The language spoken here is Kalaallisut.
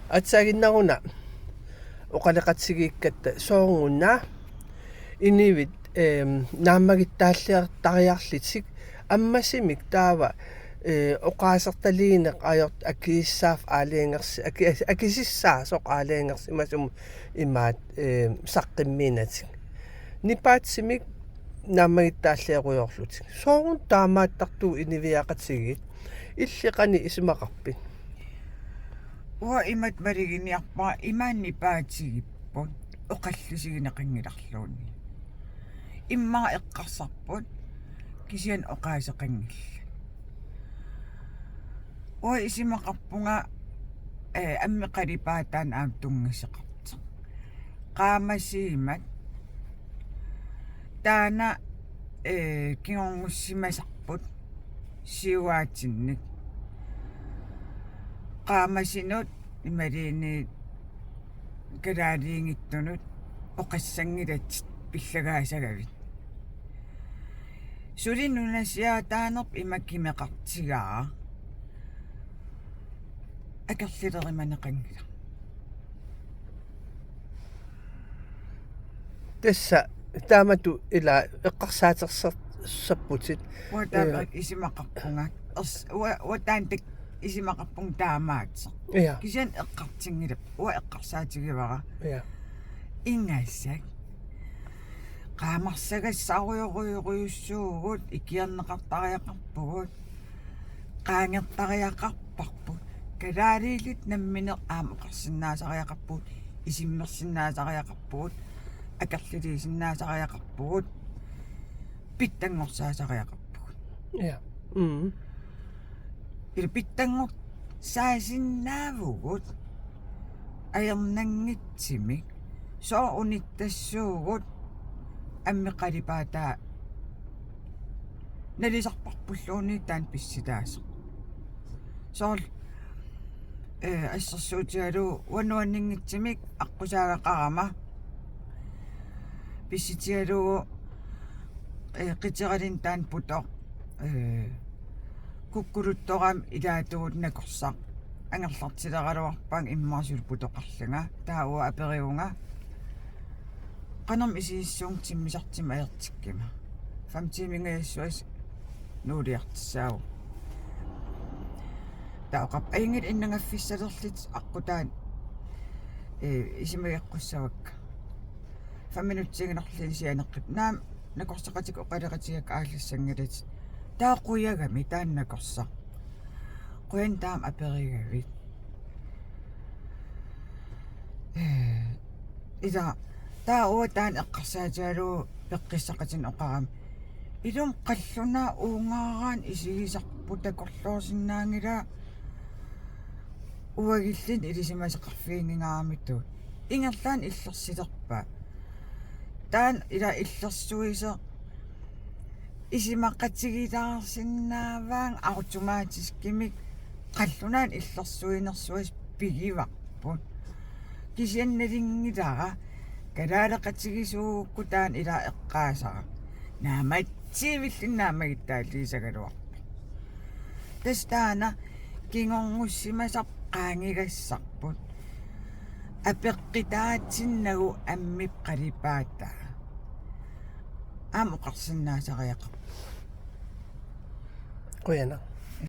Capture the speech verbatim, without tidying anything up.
Aatsaannguaq una oqaloqatigiikkatta sooruna inuit, ehm, naammagittaalliortariarlutik ammasumik taava, eh, oqaasertaliineq ajortut akisussaaf aalajangersi-, aki-, akisussaasoq aalajangersimasumut imaat, ehm, saqqummiinnatik. Nipaatsumik naammagittaalliorujorlutik. Sooruna taamaattartugut inuiaqatigiit? Illit qanoq isumaqarpit? Uanga imatut maluginiarpara, imaanni nipaatigipput oqallisigineqanngilarluunniit. Immaqa eqqarsarput kisianni oqaaseqanngillat. Uanga isumaqarpunga, eh, ammip qalipaataani aamma tunngassuteqartoq. Qaamasuummat taanna, eh, kingornussimasarput siuaatinnik. Qaamasunut imaluunniit kalaaliunngitsunut oqassanngilatit pillagaasagavit. Suli nunasiaataaneq ima kimeqartigaara. Akerlilerimaneqanngilaq. Tassa taamatut ila eqqarsaatersar-, -sarputit. Uanga taama, eh, isumaqarpunga. Ers-, uanga, uanga taanna tak-, isumaqarpunga taamaattoq. Ja. Kisianni eqqartunngilarput. Uanga eqqarsaatigivara. Ja. Ingasak. Qaamarsagassarujorujorujussuugut, ikiorneqartariaqarpugut, qaangertariaqarparput, kalaaliulluta nammineq aamma oqarsinnaasariaqarpugut, isummersinnaasariaqarpugut, akerliliisinnaasariaqarpugut, pitsanngorsaasariaqarpugut. Ja. Mm. Ila pitsanngorsaasinnaavugut ajornanngitsumik, sooq unittassuugut ammip qalipaataa nalisarparpulluunniit taanna pissutaasoq. Soorlu, eh, assersuutigalugu uanga nuanninngitsumik aqqusaagaqarama pissutigalugu, eh, qiteralimmik taanna putoq, eh, kukkuluttorami ilaatigut nakorsaq. Angerlartileraluarpara immaqa suli putoqarlunga. Taava uanga aperivunga: Qanormi isigissuunga timmisartumik ajortikkuma? Fem tiimingajassuaq nuuliartussaavoq. Taava oqarpoq: Ajunngilaq, innangaffissalerlutit aqqutaani, eh, isumageqqussavakka. Fem minuttiinnarluunniit sianeqqipput. Naamik, nakorsaqatikka oqaloqatigigakkit aallassanngilaq. Taava qujagami taanna nakorsaq. Qujanaq taama aperigavit. Eh, ila, taava uanga taanna eqqarsaatigalugu peqqissaqatinneq oqarama: Ilumut qallunaat uungaaraanni isigisarput takorloorsinnaanngilaat uagulluunniit ilisimasaqarfiginngingaramikku. Ingerlaannaq illersulerpaa. Taanna ila illersuisoq isumaqatigilaarsinnaavaanga automatiskimik, qallunaanut illersuinersuaq pigivarput. Kisianni nalunngilara kalaaleqatigisuugukku taanna ila eqqaasara. Naammassivillugu naammagittaalliisagaluarpoq. Tassa taanna kingornussimasarput qaangigassarput. Apeqqutaatinnagu ammip qalipaataa aamma oqarsinnaasariaqarpoq. Qujanaq.